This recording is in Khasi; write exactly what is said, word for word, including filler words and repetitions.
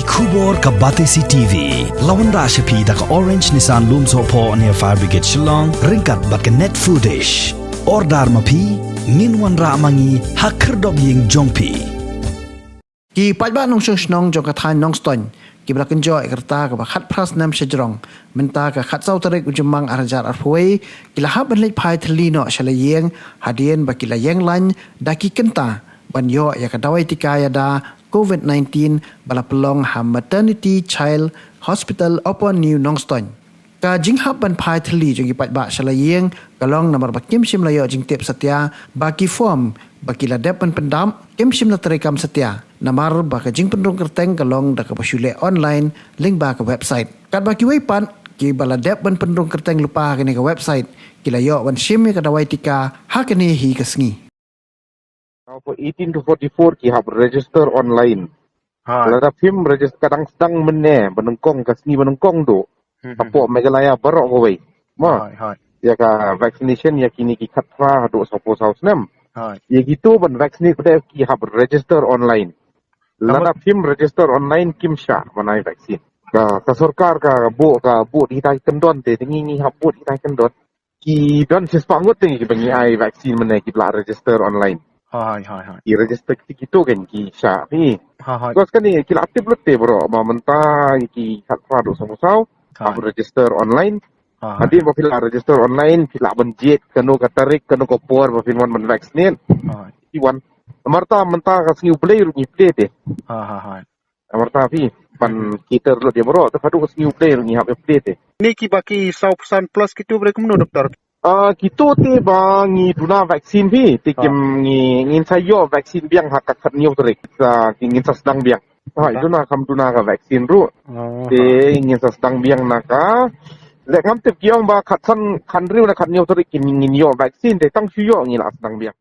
Khubor ka Batesi T V. La wanrah sha phi da ka Orange Nissan Lumsohphoh near Fire Brigade Shillong, ryngkat bad ka Net Foodish. Order ma phi, ngin wanrah ma ngi ha khyrdop ïing jong phi. Ki paidbah nongshong shnong jong ka thaiñ Nongstoiñ kiba la kynjoh ïa ka rta kaba khatphra snem shajrong, mynta ka khatsaw tarik u Jymmang arhajar arphew wei, ki la hap ban leit phai thylli noh sha la ïing, hadien ba ki la ïeng lain da ki kynta ban ïoh ïa ka dawai tika ïada COVID nineteen ba la pynlong ha Maternity Child Hospital Upper New Nongstoiñ. Ka jinghap ban phai thylli jong ki paidbah sha la ïing ka long namar ba kim shym la ïoh jingtip satia ba ki form ba ki la dep ban pyndap kim shym la treikam satia, namar ba ka jingpynrung kyrteng ka long da kaba shu leh online lyngba ka website. Katba kiwei pat kiba la dep ban pynrung kyrteng lypa ha kane ka website, ki la ïoh ban shim ïa ka dawai tika ha kane hi ka sngi. Now for eighteen to forty-four ki hap register online. Hai. Lada phim register ka dang sdang mynne, ba nyngkong ka sngi ba nyngkong tu. Hmm, Hapoh Meghalaya baroh kawei. Ma, Hai, hai. ïa ka vaccination ïa kine ki khatphra haduh sawphew saw snem. Hai. Ïa kito ban vaccinate pat ki hap register online. Lada Tama- phim register online kim shah ban ai vaccine. Ka, ka sorkar ka buh, ka buh di kita ki kyndon te, te ngi ngi hap buh di kita ki kyndon. Ki don shispah ngut te ngi kiba ngi ai vaccine mynne kiba la register online. Hai, hai, hai. Ki register kita kito kan ki shah phi. Hai, hai. Because kane ki la tip lut te bro, ma mynta ki khatphra haduh sawphew saw, Hai. hap register online. Hai. Hadien ba phi la register online, phi lah ban jied kano ka tarik, kano ka por ba phin wan ban vaccinate. Hai. Phi wan. Marta mynta ka sngi U Blei ruh ngi plie te. Hai, hai, hai. Marta phi ban cater lut ïa baroh, te haduh ka sngi U Blei ruh ngi hap ïa plie te. Ni kiba ki sawphew plus kito bre kumno doktor? Ah, kito te ba ngi duna vaccine phi, te kim ngi ngin sa ïoh vaccine biang ha ka khathynñiew tarik. Sa ki ngin sa sdang biang. Hai, duna kam duna ka vaccine ruh. Oh, Te ngin sa sdang biang na ka. Leh ngam tip ki ong ba khatsan khathynriew na khathynñiew tarik ki ngin ïoh vaccine, te tang shu ïoh ngi la sdang biang.